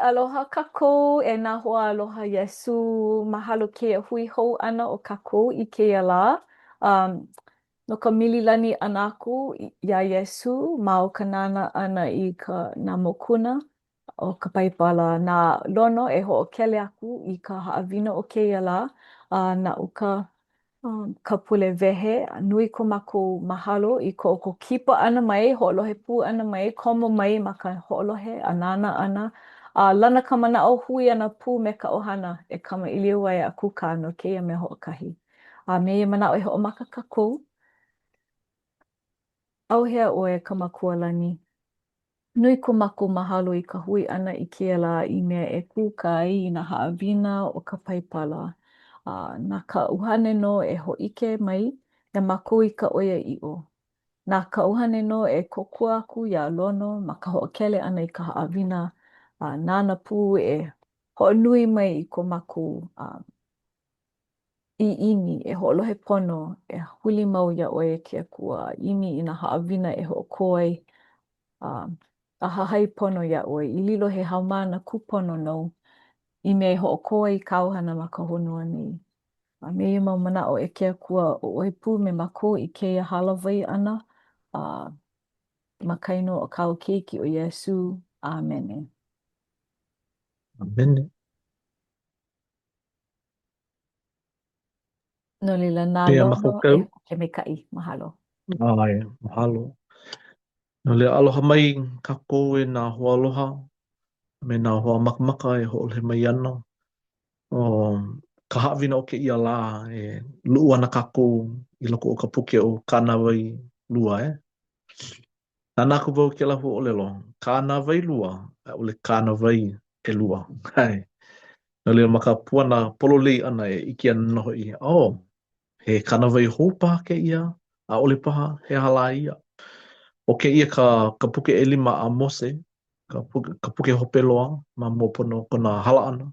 Aloha kākou e nā hoa aloha Iesū. Mahalo kēia hui hou ʻana o kākou i kēia lā. Um, no ka mililani ʻana aku iā Iesū ma o ka nānā ʻana i ka nā mokuna o ka Paipala, na Lono e hoʻokele aku i ka haʻawina o kēia lā, a naʻu ka ka pule wehe, nui ko mākou mahalo i ko ʻoukou kipa ʻana mai, hoʻolohe pū ʻana mai, komo mai ma ka hoʻolohe a nānā ʻana, a lana ka manaʻo hui ana pū me ka ʻohana e kamaʻilio ai a kūkā no kēia mea hoʻokahi. A me ia manaʻo e hoʻomaka kākou. ʻAuhea ʻoe e ka Makua lani? Nui ko mākou mahalo i ka hui ʻana i kēia lā i mea e kūkā ai i nā haʻawina o ka Paipala. A na ka ʻUhane nō e hōʻike mai iā mākou i ka ʻoiaʻiʻo. Na ka ʻUhane nō e kōkua aku iā Lono ma ka hoʻokele ʻana i ka haʻawina, a nāna pū e hoʻonui mai i ko mākou ʻiʻini e hoʻolohe pono, e huli mau iā ʻoe e ke Akua, a ʻimi i nā haʻawina e hoʻokō ai a, a hahai pono iā ʻoe, i lilo he haumāna kūpono nou i mea e hoʻokō ai i kāu hana ma ka honua nei. A me ia mau manaʻo e ke Akua, ʻo ʻoe pū me mākou i kēia hālāwai ʻana, a ma ka inoa o kāu Keiki ʻo Iesū. ʻĀmene. ʻĀmene. No laila, na Eia Lono mākaukau. e hoʻokele maikaʻi. Mahalo. ʻAe, mahalo. No laila, aloha mai kākou e nā hoaaloha a me nā hoa makamaka e hoʻolohe mai ana. ʻO ka haʻawina o kēia lā, e luʻu ana kākou i loko o ka puke ʻo Kānāwai Lua, e. Nānā aku wau i kēlā huaʻōlelo, kānāwai lua, a i ʻole kānāwai ʻelua. ʻAe. No laila, ma ka puana pololei ʻana e ʻike ana nō hoʻi, oh, he kānāwai hou paha kēia, ʻaʻole paha, he aha lā ia. ʻO kēia ka, ka puke ʻelima a Mose, ka puke, ka puke hope loa ma mua pono o kona hala ʻana.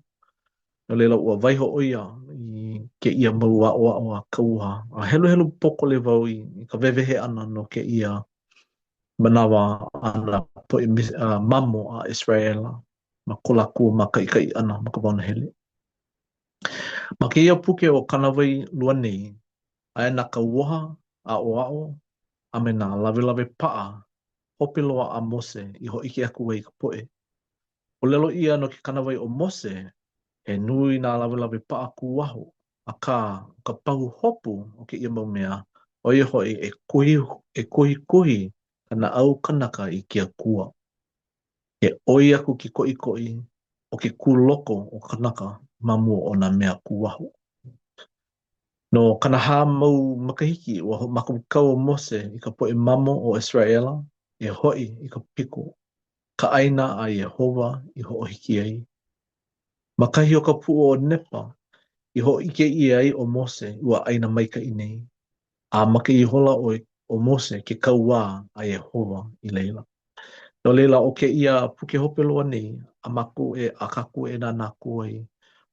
No laila, ua waiho ʻo ia i kēia mau aʻoaʻo a kauoha. A heluhelu pōkole wau i, i ka wehewehe ʻana no kēia manawa a nā poʻe uh, mamo a ʻIseraʻela ma ko lākou mākaʻikaʻi ʻana ma ka wao nahele. Ma kēia puke o Kānāwai Lua nei, aia nā kauoha, aʻoaʻo, a me nā lawelawe paʻa hope loa a Mose i hōʻike aku ai i ka poʻe. ʻŌlelo ʻia no ke Kānāwai o Mose, he nui nā lawelawe paʻa kūwaho, akā, ʻo ka pahuhopu o kēia mau mea, ʻo ia hoʻi e kuhi, e kuhikuhi ka naʻau kanaka i ke Akua. He ʻoi aku ke koʻikoʻi o ke kūloko o kanaka ma mua o nā mea kūwaho. No 40 mau makahiki ua hoʻomākaukau ʻo Mose i ka poʻe mamo o ʻIseraʻela e hoʻi i ka piko, ka ʻāina a Iēhova i hoʻohiki ai. Ma kahi o ka puʻu ʻo Nepa i hōʻike ʻia ai ʻo Mose i ua ʻāina maikaʻi nei, a make ihola ʻo Mose ke kauā a Iēhova i laila. No laila, ʻo kēia puke hope loa nei a mākou e a kākou e nānā aku ai,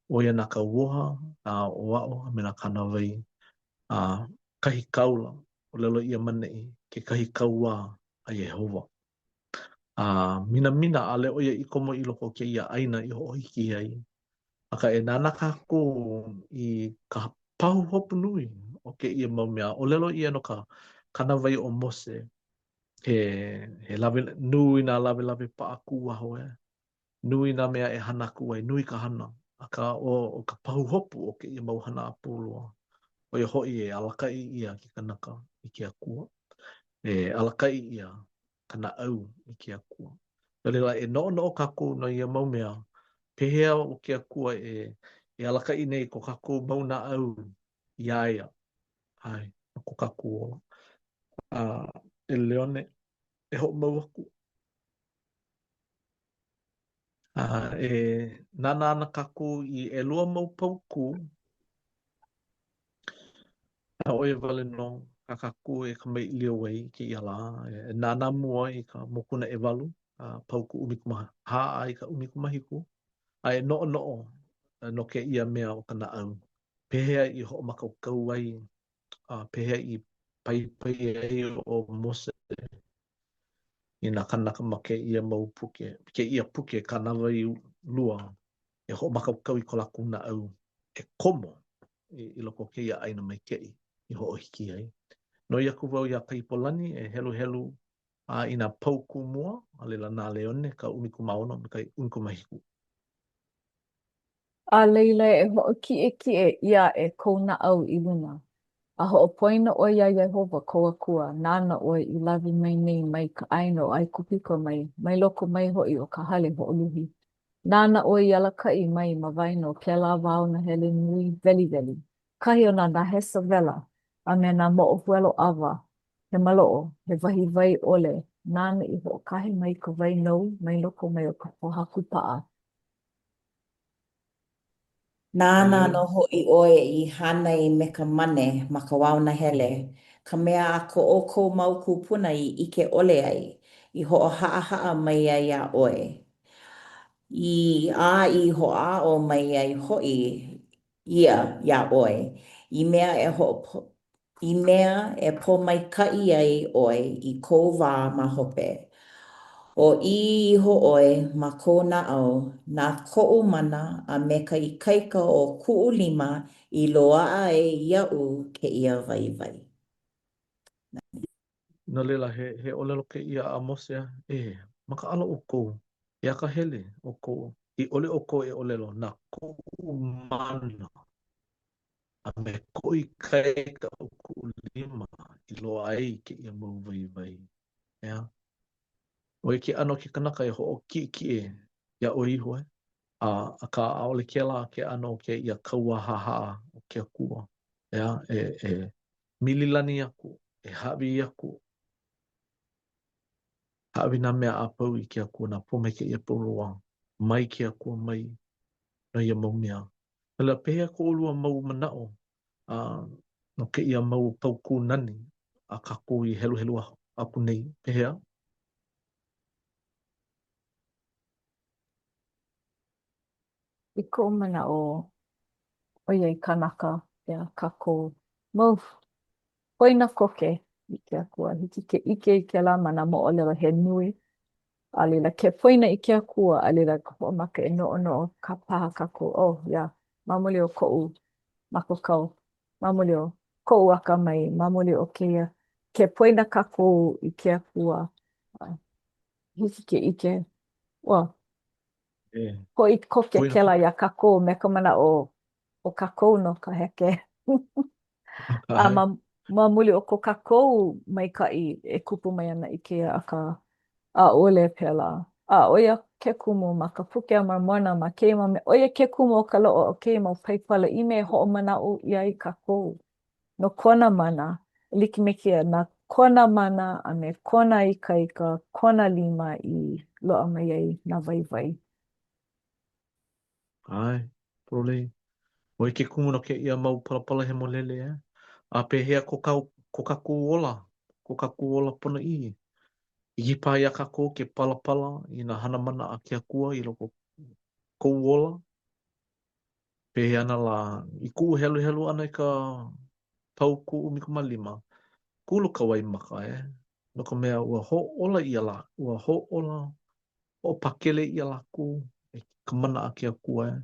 ʻo ia nā kauoha, nā aʻoaʻo, a me nā kānāwai a kahi kāula, ʻōlelo ʻia ma neʻi, kekahi kauā a Iēhova. A minamina, ʻaʻole ʻo ia i komo i loko o kēia ʻāina i hoʻohiki ai. Akā, e nānā kākou i ka pahuhopu nui o kēia mau mea. ʻŌlelo ʻia no ka kānāwai o Mose, he, he lawe, nui nā lawelawe paʻa kūwaho, e. Nui nā mea e hana aku ai, nui ka hana. Akā, ʻo, ʻo ka pahuhopu o kēia mau hana a pau loa, ʻo ia hoʻi e alakaʻi ʻia ke kanaka i ke Akua. E alakaʻi ʻia ka naʻau i ke Akua. No laila, e noʻonoʻo kākou no ia mau mea, pehea ʻo ke Akua e, e alakaʻi nei ko kākou mau naʻau iā ia, ʻae, ma ko kākou ola. A e Leone, e hoʻomau aku. A e nānā ana kākou i ʻelua mau paukū, a ʻo ia wale nō kā kākou e kamaʻilio ai i kēia lā. E nānā mua i ka mokuna ʻewalu, a paukū 14 a i ka 17, a e noʻonoʻo no kēia mea o ka naʻau. Pehea i hoʻomākaukau ai, a pehea i paipai ai ʻo Mose i nā kānaka ma kēia mau puke, kēia puke kānāwai. lua e hoʻomākaukau i ko lākou naʻau e komo i, i loko o kēia ʻāina maikaʻi i hoʻohiki ai. Noi aku wau iā Kaipolani e heluhelu a i nā paukū mua, a laila na Leone ka 16 me ka 17. A laila e hoʻokiʻekiʻe ʻia aʻe kou naʻau i luna, a hoʻopoina ʻoe iā Iēhova kou Akua, nāna ʻoe i lawe mai nei mai ka ʻāina ʻo ʻAigupita mai, mai loko mai hoʻi o ka hale hoʻoluhi. Nāna ʻoe i alakaʻi mai ma waena o kēlā wao nahele nui weliweli, kahi o nā nahesa wela, a me nā moʻo huelo ʻawa, he maloʻo, he wahi wai ʻole, nāna i hoʻokahe mai ka wai nou mai loko mai o ka pōhaku paʻa. Nāna nō hoʻi ʻoe i hānai me ka mane ma ka wao nahele, ka mea a ko ʻoukou mau kūpuna i ʻike ʻole ai, i hoʻohaʻahaʻa mai ai iā ʻoe, i a i hoʻāʻo mai ai hoʻi ia iā ʻoe, i mea e i mea e pōmaikaʻi ai ʻoe i kou wā ma hope. O ʻī iho ʻoe ma kou naʻau, na koʻu mana a me ka ikaika o kuʻu lima i loaʻa ai iaʻu kēia waiwai. No laila, he, he ʻōlelo kēia a Mose, e, makaʻala ʻoukou, e akahele ʻoukou, i ʻole ʻoukou e ʻōlelo, na koʻu mana a me koʻu ikaika o kuʻu lima i loaʻa ai kēia mau waiwai. ʻEā? ʻO ia ke ʻano o ke kanaka e hoʻokiʻekiʻe iā ʻoe iho, e? A, akā, ʻaʻole kēlā ke ʻano o kēia kauā hahaʻa o ke Akua. ʻEā? E, e mililani aku, e hāʻawi aku, hāʻawi nā mea a pau i ke Akua, nā pōmaikaʻi a pau loa, mai ke Akua mai no ia mau mea. No laila, pehea ko ʻolua mau manaʻo a no kēia mau paukū nani a kākou i heluhelu aku nei? Pehea? I koʻu manaʻo, ʻoiai kānaka, ʻeā, kākou mau poina koke i ke Akua. Hiki ke ʻike i kēlā ma nā moʻolelo he nui. A laila, ke poina i ke Akua, a laila ka hoʻomaka e noʻonoʻo ka paha kākou, oh, yeah, ma muli o koʻu mākaukau, ma muli o koʻu akamai, ma muli o kēia, ke poina kākou i ke Akua, hiki ke ʻike, ua hoʻi koke kēlā iā kākou me ka manaʻo ʻo kākou nō ka heke. A ma, ma muli o ko kākou maikaʻi e kupu mai ana i kēia, akā, ʻaʻole pēlā. A ʻo ia ke kumu ma ka Puke a Mormona, ma kēia mau mea, ʻo ia ke kumu o ka loaʻa o kēia mau Paipala i mea e hoʻomanaʻo ʻia ai kākou no kona mana, e like me kēia, na kona mana a me kona ikaika, kona lima i loaʻa mai ai nā waiwai. ʻAe, pololei. ʻO ia ke kumu no kēia mau palapala hemolele, eh? A pehea ko, kau, ko kākou ola, ko kākou ola ponoʻī? Hiki paha iā kākou ke palapala i nā hana mana a ke Akua i loko kou ola? Pehea ana lā, i kuʻu heluhelu ʻana i ka paukū 15, kulu ka waimaka, eh? No ka mea, ua hōʻola ʻia lā, ua hōʻola Hoʻopakele ʻia lākou e ka mana a ke Akua e,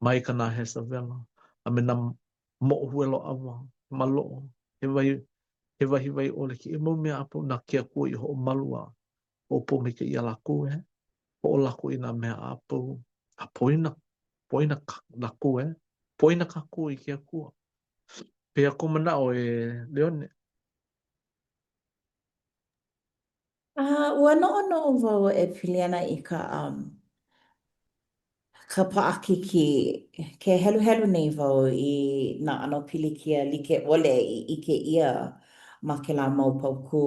mai ka nahesa wela, a me nā moʻo huelo ʻawa, he maloʻo, he wai, he wahi wai ʻole, kēia mau mea a pau na ke Akua i hoʻomalu a hoʻopōmaikaʻi iā lākou e, hoʻolako i nā mea a pau, a poina, poina lākou e, poina kākou i ke Akua. Pehea kou manaʻo e Leone? A ua noʻonoʻo wau e pili ana i ka um, ka paʻakikī. Ke heluhelu nei wau i nā ʻano pilikia like ʻole i ʻike ʻia ma kēlā mau paukū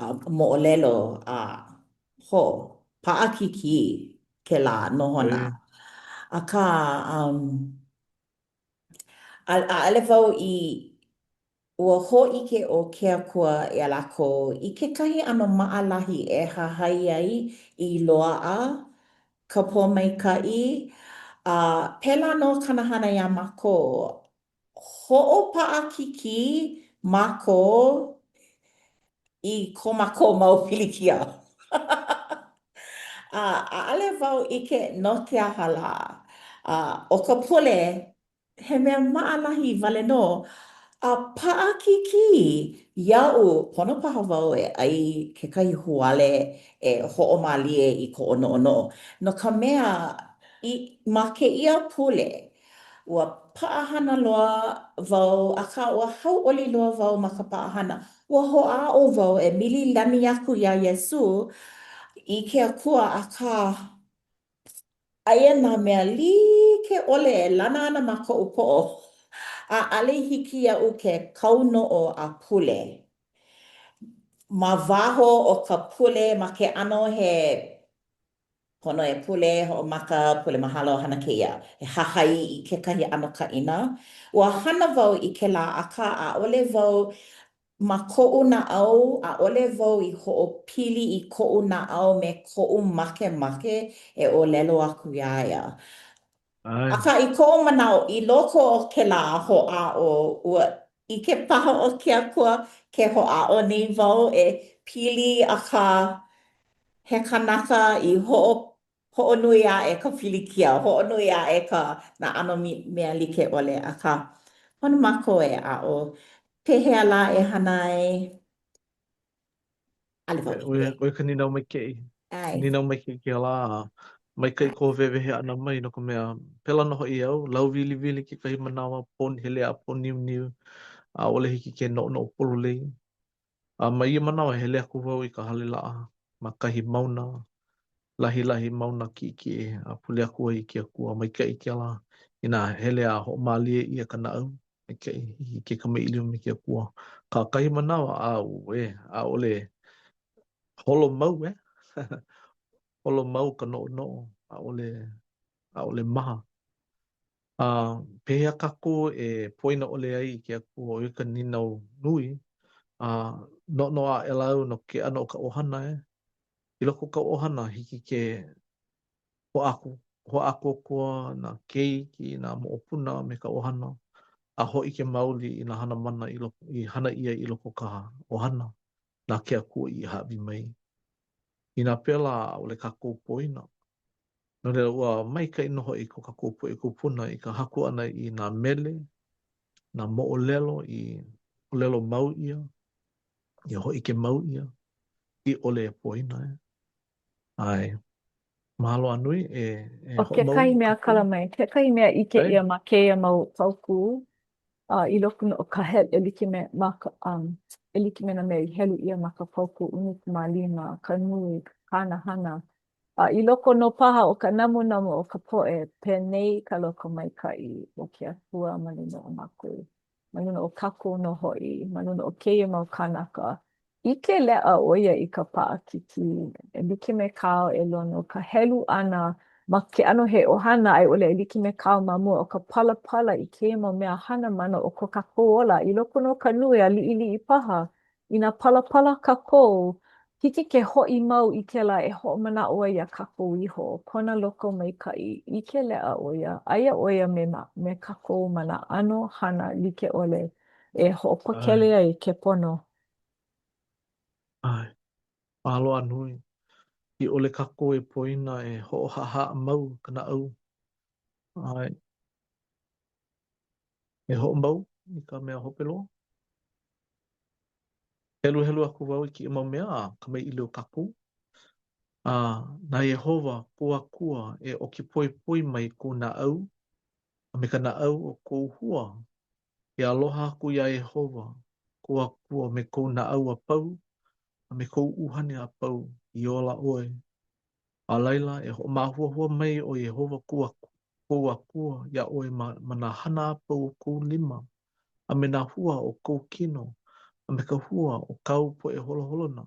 uh, moʻolelo a ho, paʻakikī kēlā nohona. Akā, um, ʻaʻole wau i Ua hōʻike ʻo ke Akua iā lākou i kekahi ʻano maʻalahi e hahai ai i loaʻa ka pōmaikaʻi, a pēlā nō kāna hana iā mākou. Hoʻopaʻakikī mākou i ko mākou mau pilikia. A ʻaʻole wau ʻike no ke aha lā. A ʻo ka pule, he mea maʻalahi wale nō, a paʻakikī iaʻu, pono paha wau e ʻai kekahi huale e hoʻomālie i koʻu noʻonoʻo, no ka mea, i ma kēia pule, ua paʻahana loa wau, akā ua hauʻoli loa wau ma ka paʻahana. Ua hoʻāʻo wau e mililani aku iā Iesū i ke Akua, akā, aia nā mea like ʻole e lana ana ma koʻu poʻo, a ʻaʻole i hiki iaʻu ke kaunoʻo a pule. Ma waho o ka pule ma ke ʻano he pono e pule, hoʻomaka, pule mahalo, hana kēia, e hahai i kekahi ʻano kaʻina. Ua hana wau i kēlā, akā ʻaʻole wau Ma koʻu naʻau, ʻaʻole wau i hoʻopili i koʻu naʻau me koʻu makemake e ʻōlelo aku iā ia. ʻAe. Akā, i koʻu manaʻo, i loko o kēlā hoʻāʻo, ua ʻike paha ʻo ke Akua ke hoʻāʻo nei wau e pili, akā, he kanaka i hoʻo Hoʻonui aʻe ka pilikia, hoʻonui aʻe ka nā ʻano mea like ʻole, akā, pono mākou e aʻo pehea lā e hana ai? ʻAʻole wau ʻO ia, ʻike. ʻo ia ka nīnau maikaʻi. ʻAe. Nīnau maikaʻi kēlā, a maikaʻi kou wehewehe ʻana mai no ka mea, pēlā nō hoʻi au, lauwiliwili kekahi manawa, poni, hele a pōniuniu, ʻaʻole hiki ke noʻonoʻo pololei. A ma ia manawa, hele aku wau i ka hale laʻa ma kahi mauna, lahilahi mauna kiʻekiʻe, a pule aku ai i ke Akua. Maikaʻi kēlā, inā hele a hoʻomālie ʻia ka naʻau, maikaʻi, hiki ke kamaʻilio me ke Akua. Akā kahi manawa, auē, ʻaʻole holo mau, eh? Holo mau ka noʻonoʻo, ʻaʻole, ʻaʻole maha. A pehea kākou e poina ʻole ai i ke Akua, ʻo ia ka nīnau nui, a noʻonoʻo aʻela au no ke ʻano o ka ʻohana, eh? I loko o ka ʻohana, hiki ke hoʻāko, hoʻākoakoa nā keiki, nā moʻopuna me ka ʻohana, a hōʻike maoli i nā hana mana i loko, i hana ʻia i loko o ka ʻohana, na ke Akua i hāʻawi mai. Inā pēlā, ʻaʻole kākou poina. No laila, ua maikaʻi nō hoʻi ko kākou poʻe kūpuna i ka haku ʻana i nā mele, nā moʻolelo i ʻōlelo mau ʻia, i hōʻike mau ʻia, i ʻole e poina. Eh? ʻAe. Mahalo a nui e, e ʻO hoʻomau kekahi mea kākou. kala mai, kekahi mea ʻike ʻAe. ʻia ma kēia mau paukū, uh, i loko nō o ka hel, e like me, ma ka, um, e like me nā mea i helu ʻia ma ka paukū 15, ka nui, kāna hana, A i loko nō paha o ka namunamu o ka poʻe, penei ka lokomaikaʻi o ke Akua ma luna o mākou, ma luna o kākou nō hoʻi, ma luna o kēia mau kānaka. ʻIke leʻa ʻo ia i ka paʻakikī, e like me kāu e Lono, ka helu ʻana ma ke ʻano he ʻohana a i ʻole e like me kāu ma mua o ka palapala i kēia mau mea hana mana o ko kākou ola, i loko nō ka nui a liʻiliʻi paha, Inā palapala kākou, hiki ke hoʻi mau i kēlā e hoʻomanaʻo ai iā kākou iho, kona lokomaikaʻi, ʻike leʻa ʻo ia, aia ʻo ia me, me kākou ma nā ʻano hana like ʻole e hoʻopakele ʻAe. ai ke pono. ʻAe. Mahalo a nui. I ʻole kākou e poina e hoʻohaʻahaʻa mau ka naʻau. ʻAe. E hoʻomau i ka mea hope loa. Heluhelu aku wau i kēia mau mea a kamaʻilio kākou. A na Iēhova kou Akua e ʻoki poepoe mai kou naʻau a me ka naʻau o kou hua, e aloha aku iā Iēhova kou Akua me kou naʻau a pau, a me kou ʻuhane a pau, i ola ʻoe. A laila e hoʻomāhuahua mai ʻo Iēhova kou kou Akua iā ʻoe ma, ma nā hana a pau o kou lima, a me nā hua o kou kino, a me ka hua o kāu poʻe holoholona,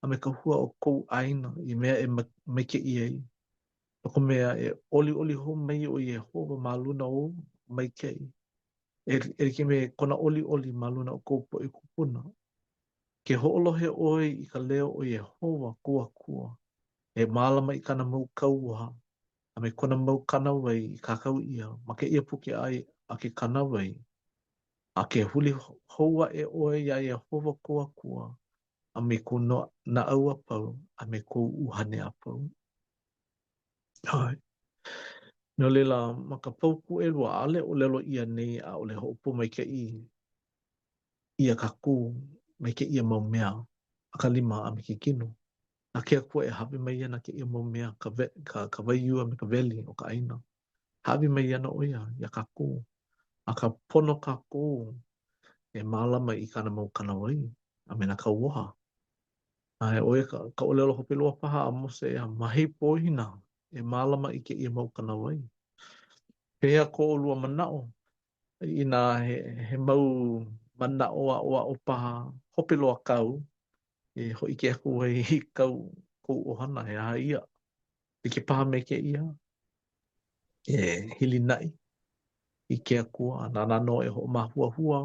a me ka hua o kou ʻāina, i mea e maikaʻi ai. No ka mea, e ʻoliʻoli hou mai ʻo Iēhova ma luna ou maikaʻi, e, e like me kona ʻoliʻoli ma luna o kou poʻe kūpuna. Ke hoʻolohe ʻoe i ka leo o Iēhova kou Akua, e mālama i kāna mau kauoha a me kona mau kānāwai i kākau ʻia ma kēia puke a ke kānāwai, a ke huli hou aʻe ʻoe iā Iēhova kou Akua, a me kou naʻau a pau, a me kou ʻuhane a pau. ʻAe. No laila, ma ka paukū ʻelua, ʻaʻole ʻōlelo ʻia nei ʻaʻole hoʻopōmaikaʻi ʻia kākou me kēia mau mea a ka lima a me ke kino. Na ke Akua e hāʻawi mai ana kēia mau mea, ka, ka, ka waiū a me ka weli o ka ʻāina. Hāʻawi mai ana ʻo ia iā kākou. Akā pono kākou e mālama i kāna mau kānāwai a me nā kauoha. A ʻo ia ka, ka ʻōlelo hope loa paha a Mose, ma hei pōina e mālama i kēia mau kānāwai. Pehea ko ʻolua manaʻo inā he, he mau manaʻo aʻoaʻo paha hope loa kāu e hōʻike aku ai i kau kou ʻohana, he aha ia? Like paha me kēia e hilinaʻi i ke Akua, a nāna nō e hoʻomāhuahua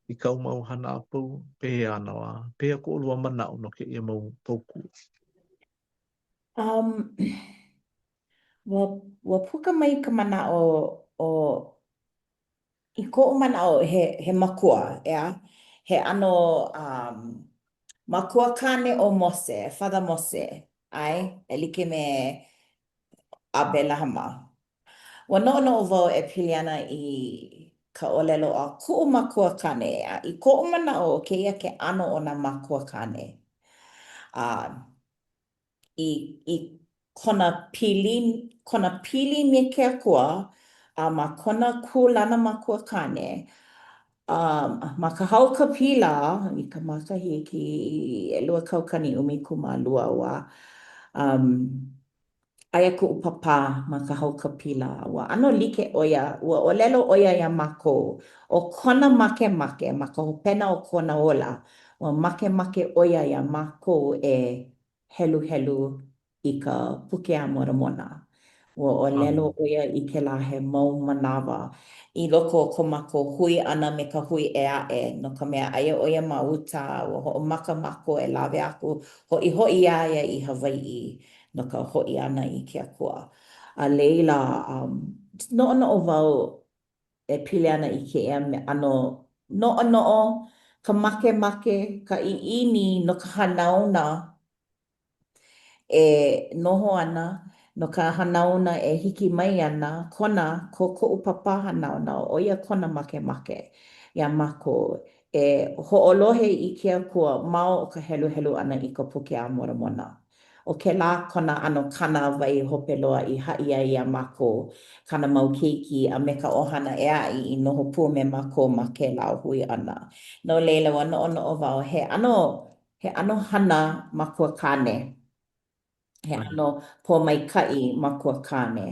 i kāu mau hana a pau, pehea ana, pehea ko ʻolua manaʻo no kēia mau paukū? Um, ua, ua puka mai ka manaʻo o, i koʻu manaʻo, he, he makua, ʻeā? He ʻano um, makua kāne ʻo Mose, Father Mose, ʻae, e like me ʻAbelahama. Ua noʻonoʻo wau e pili ana i ka ʻōlelo a kuʻu makua kāne, a i koʻu manaʻo ʻo kēia ke ʻano o nā mākua kāne. A i, i kona pili, kona pili me ke Akua, a ma kona kūlana makua kāne, a ma ka haukapila i ka makahiki 2012, ua, um, Aia kuʻu pāpā ma ka haukapila. Ua ʻano like ʻo ia, ua ʻōlelo ʻo ia iā mākou, ʻo kona makemake ma ka hopena o kona ola, ua makemake ʻo ia iā mākou e heluhelu i ka Puke a Moramona. Ua ʻōlelo ʻo ia i kēlā he mau manawa i loko o ko mākou hui ʻana me ka hui ʻē aʻe, no ka mea, aia ʻo ia ma Utah, ua hoʻomaka mākou e lawe aku, hoʻihoʻi iā ia i Hawaiʻi. no ka hoʻi ʻana i ke Akua. A laila, um, noʻonoʻo wau e pili ana i kēia ʻano noʻonoʻo, ka makemake, ka ʻiʻini no ka hanauna e noho ana, no ka hanauna e hiki mai ana, kona, ko koʻu pāpā hanauna, ʻo ia kona makemake iā mākou e hoʻolohe i ke Akua ma o ka heluhelu ʻana i ka Puke a Moramona. ʻO kēlā kona ʻano kānāwai hope loa i haʻi ai iā mākou, kāna mau keiki a me ka ʻohana ʻē aʻe i noho pū me mākou ma kēlā hui ʻana. No laila, ua noʻonoʻo wau, he ʻano, he ʻano hana makua kāne, he ʻano pōmaikaʻi makua kāne.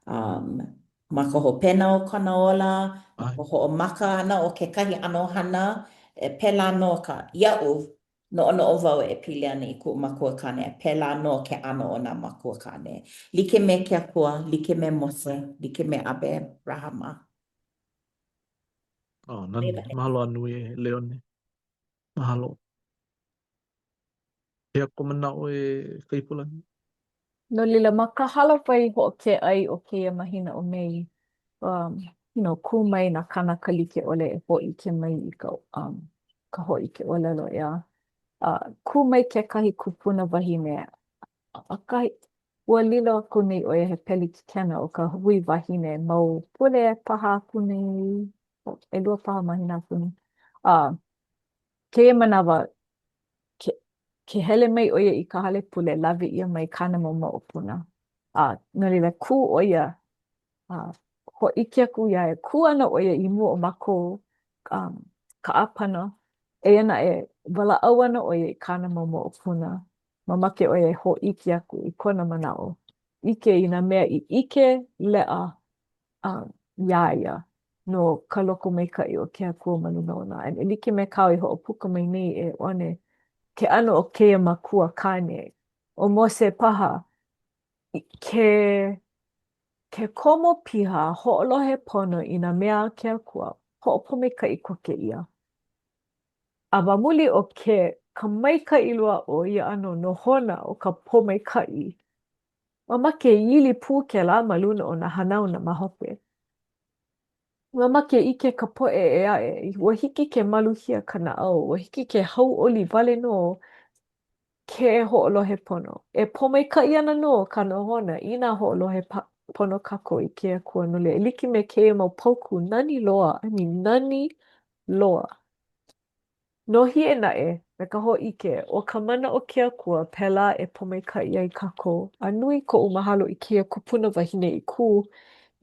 Um, ma ka hopena o kona ola, ma ka hoʻomaka ʻana o kekahi ʻano hana, e pēlā nō ka, iaʻu, Noʻonoʻo wau e pili ana i kuʻu makua kāne, a pēlā nō ke ʻano o nā mākua kāne. Like me ke Akua, like me Mose, like me ʻAberahama. Oh, nani. Mahalo a nui e Leone. Mahalo. Pehea kou manaʻo e Kaipulani? No laila, ma ka hālāwai hoʻokē ʻai o kēia mahina ʻo Mei, um, you know, kū mai nā kānaka like ʻole e hōʻike mai i ka, um, ka hōʻike ʻōlelo, ʻeā. A kū mai kekahi kupuna wahine, ʻakahi, ua lilo aku nei ʻo ia he pelekikena o ka hui wahine mau pule paha aku nei, ʻelua paha mahina aku nei. A kēia manawa, ke, ke hele mai ʻo ia i ka hale pule, lawe ʻia mai kāna mau moʻopuna. A no laila, kū ʻo ia, a hōʻike aku iā ia, kū ana ʻo ia i mua o mākou, um, ka ʻāpana, eia naʻe, walaʻau ana ʻo ia i kāna mau moʻopuna. Mamake ʻo ia e hōʻike aku i kona manaʻo, ʻike i nā mea i ʻike leʻa um, iā ia no ka lokomaikaʻi o ke Akua ma luna ona. And e like me kāu i hoʻopuka mai nei e One, ke ʻano o kēia makua kāne, ʻo Mose paha, ke, ke komo piha hoʻolohe pono i nā mea a ke Akua, hoʻopōmaikaʻi koke ʻia. A ma muli o ke ka maikaʻi loa o ia ʻano nohona o ka pōmaikaʻi, Mamake e ili pū kēlā ma luna o nā hanauna ma hope. Mamake e ʻike ka poʻe ʻē aʻe, ua hiki ke maluhia ka naʻau, ua hiki ke hauʻoli wale nō. Ke hoʻolohe pono. E pōmaikaʻi ana nō ka nohona inā hoʻolohe pono kākou i ke Akua no laila e like me kēia mau paukū nani loa, I mean, nani loa. Nōhie naʻe me ka hōʻike, ʻo ka mana o ke Akua, pēlā e pōmaikaʻi ai kākou. A nui koʻu mahalo i kēia kupuna wahine i kū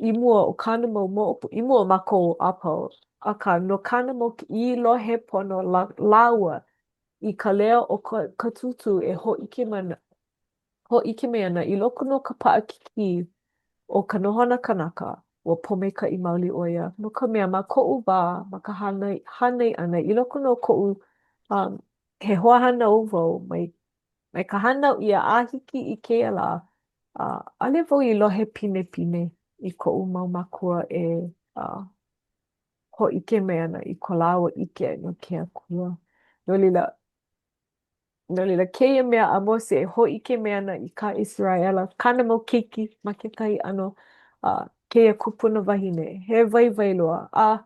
i mua o kāna mau moʻopuna, i mua o mākou a pau, akā, no kāna mau i lohe pono lāua i ka leo o ka, ka tūtū e hōʻike mana, hōʻike mai ana i loko nō o ka paʻakikī o ka nohona kanaka, ua pōmaikaʻi maoli ʻo ia, no ka mea, ma koʻu wā ma ka hānai, hānai ʻana, i loko nō o koʻu, um, he hoahānau wau mai, mai ka hānau ʻia a hiki i kēia lā, uh, ʻaʻole wau i lohe pinepine i koʻu mau mākua e, uh, hōʻike mai ana i ko lāua ʻike no ke Akua. No laila, No laila, kēia mea a Mose e hōʻike mai ana i kā ʻIseraʻela, kāna mau keiki ma kekahi ʻano, a kēia kupuna wahine, he waiwai loa, a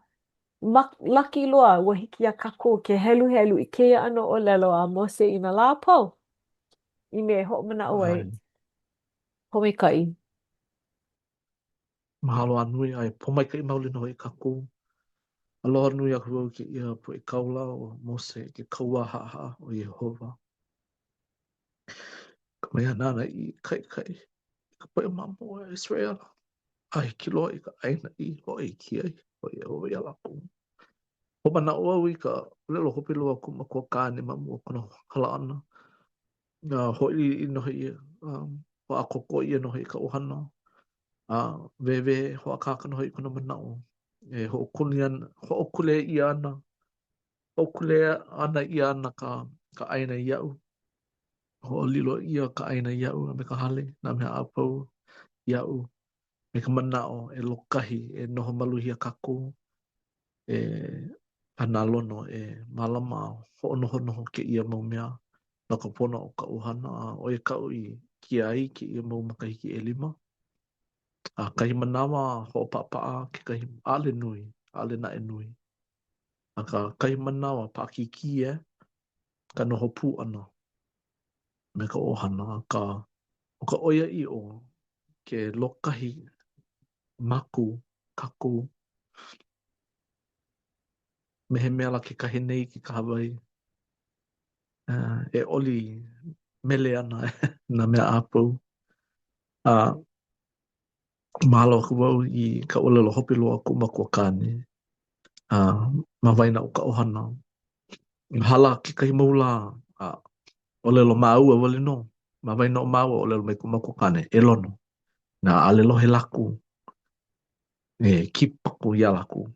ma, laki loa ua hiki iā kākou ke heluhelu i kēia ʻano ʻōlelo a Mose i nā lā a pau, i mea e hoʻomanaʻo ai. Pōmaikaʻi. Mahalo a nui a e pōmaikaʻi maoli nō hoʻi kākou. Aloha nui aku au i kēia poʻe kāula o Mose, ke kauā haʻahaʻa o Iēhova. Ka mea nāna i kaʻikaʻi i ka poʻe mamo a ʻIseraʻela, a hiki loa i ka ʻāina i hoʻohiki ai ʻo Iēhova iā lākou. Hoʻomanaʻo au i ka ʻōlelo hope loa a kuʻu makua kāne ma mua o kona hala ʻana. A hōʻiliʻili nō hoʻi ia, hoʻākoakoa ʻia nō hoʻi ka ʻohana, a wehewehe hoʻākāka nō hoʻi kona manaʻo e hoʻokuni ana, hoʻokule ʻia ana, hoʻokuleana ʻia ana ka, ka ʻāina iaʻu, hoʻolilo ʻia ka ʻāina iaʻu a me ka hale, nā mea a pau iaʻu, me ka manaʻo e lōkahi, e noho maluhia kākou, e a nā lono e mālama a hoʻonohonoho kēia mau mea no ka pono o ka ʻohana, a ʻo ia kaʻu i kia ai kēia mau makahiki ʻelima. A kahi manawa hoʻopaʻapaʻa kekahi, ʻaʻole nui, ʻaʻole naʻe nui. Akā, kahi manawa paʻakikī e ka noho pū ʻana me ka ʻohana, akā, ʻo ka ʻoiaʻiʻo, ke lōkahi mākou, kākou, me he mea lā ke kahe nei ke kahawai e oli mele ana nā mea a pau. A mahalo aku wau i ka ʻōlelo hope loa a kuʻu makuakāne a ma waena o ka ʻohana. Hala kekahi mau lā a ʻōlelo māua wale nō. Ma waena o māua ʻōlelo mai kuʻu makuakāne, e Lono, inā ʻaʻole lohe lākou e kipaku iā lākou.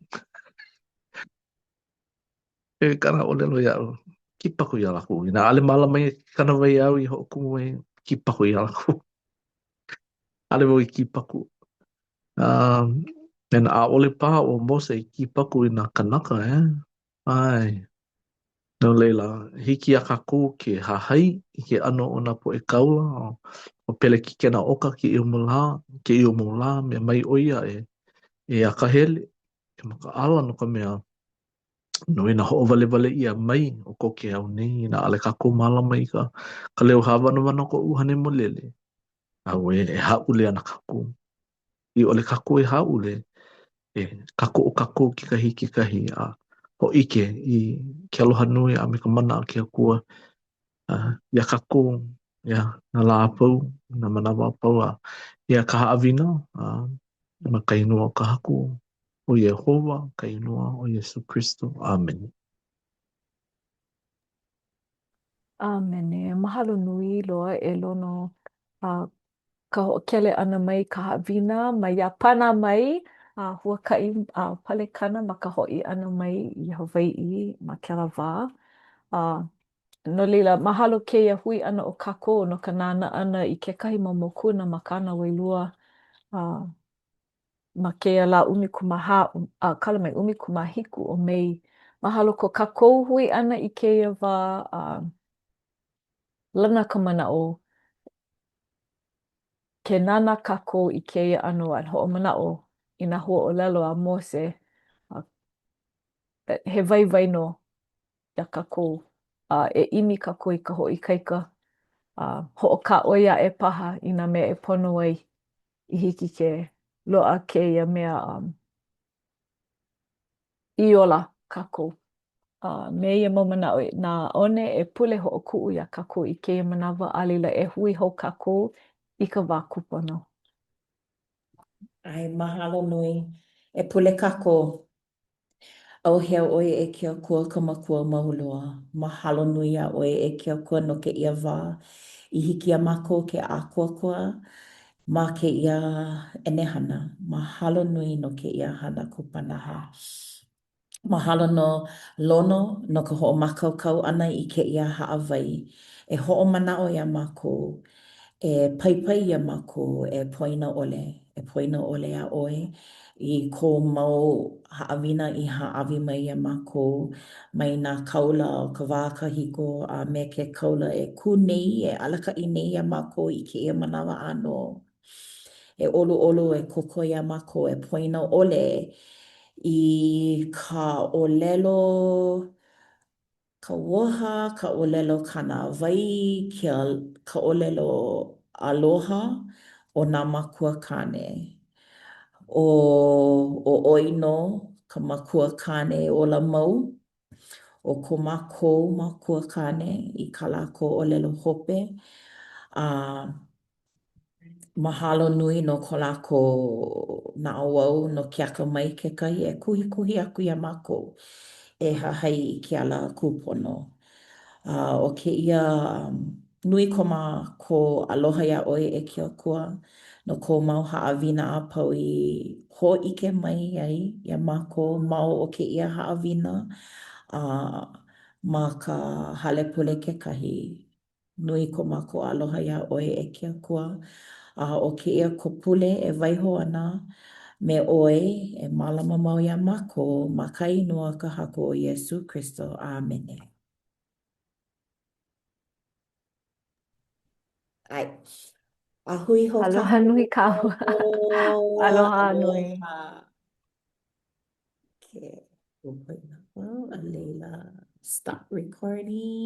E kāna ʻōlelo iaʻu, kipaku iā lākou. Inā ʻaʻole mālama i ke kānāwai āu i hoʻokumu ai, kipaku iā lākou. ʻAʻole wau i kipaku. Um, and ʻaʻole paha ʻo Mose i kipaku i nā kanaka, eh? ʻAe. No laila, hiki iā kākou ke hahai i ke ʻano o nā poʻe kāula, ʻo Pelekikena Oka kēia mau lā, kēia mau lā, mea mai ʻo ia e, e akahele, e makaʻala no ka mea, nui nā hoʻowalewale ʻia mai o ko ke ao nei, inā ʻaʻole kākou mālama i ka, ka leo hāwanawana o ka ʻUhane Hemolele, auē, e hāʻule ana kākou. I ʻole kākou e hāʻule, e kākoʻo kākou kekahi i kekahi a hōʻike i ke aloha nui a me ka mana a ke Akua uh, iā kākou, ia, nā lā a pau, nā manawa a pau, a ia ka haʻawina uh, ma ka inoa o ka Haku o Iēhova, ka inoa o Iesū Kristo. ʻĀmene. ʻĀmene. Mahalo nui loa e Lono a ka hoʻokele ʻana mai i ka haʻawina mai Iāpana mai a huakaʻi a palekana ma ka hoʻi ʻana mai i Hawaiʻi ma kēlā wā. A no laila, mahalo kēia hui ʻana o kākou no ka nānā ʻana i kekahi mau mokuna ma Kānāwailua a ma kēia lā 14, a kala mai, 17 o Mei. Mahalo ko kākou hui ʻana i kēia wā a lana ka manaʻo Ke nānā kākou i kēia ʻano a hoʻomanaʻo i nā huaʻōlelo a Mose, he waiwai nō iā kākou, a e ʻimi kākou i ka hoʻoikaika. A hoʻokāʻoi aʻe paha i nā mea e pono ai i hiki ke loaʻa kēia mea um, i ola kākou. A me ia mau manaʻo e nā one e pule hoʻokuʻu iā kākou i kēia manawa, a laila e hui hou kākou i ka wā kūpono. ʻAe, mahalo nui. E pule kākou. ʻAuhea ʻoe e ke Akua ka Makua mau loa. Mahalo nui iā ʻoe e ke Akua no kēia wā i hiki iā mākou ke ʻākoakoa ma kēia ʻenehana. Mahalo nui no kēia hana kupanaha. Mahalo no Lono no ka hoʻomākaukau ʻana i kēia hāʻawai e hoʻomanaʻo iā mākou E paipai iā mākou e poina ʻole, e poina ʻole iā ʻoe i kou mau haʻawina i hāʻawi mai iā mākou mai nā kāula o ka wā kahiko a me ke kāula e kū nei, e alakaʻi nei iā mākou i kēia manawa ʻānō. E ʻoluʻolu, e kōkua iā mākou e poina ʻole i ka ʻōlelo Kauoha, ka ʻōlelo kānāwai, ka ʻōlelo aloha o nā makua kāne. ʻO ʻo ʻoe nō ka makua kāne ola mau o ko mākou makua kāne i kā lākou ʻōlelo hope. A Mahalo nui no ko lākou naʻauao no ke akamai kekahi e kuhikuhi aku iā mākou e hahai i ke ala kūpono. A ʻo kēia, nui ko mākou aloha iā ʻoe e ke Akua no kou mau haʻawina a pau i hōʻike mai ai iā mākou ma o kēia haʻawina a ma ka hale pule kekahi. Nui ko mākou aloha iā ʻoe e ke Akua, a ʻo kēia ko pule e waiho ana me ʻoe e mālama mau iā mākou ma ka inoa ka Haku ʻo Iesū Kristo. ʻĀmene. ʻAe. A hui hou Aloha nui kāua. Aloha nui. Aloha. Okay. A laila, stop recording.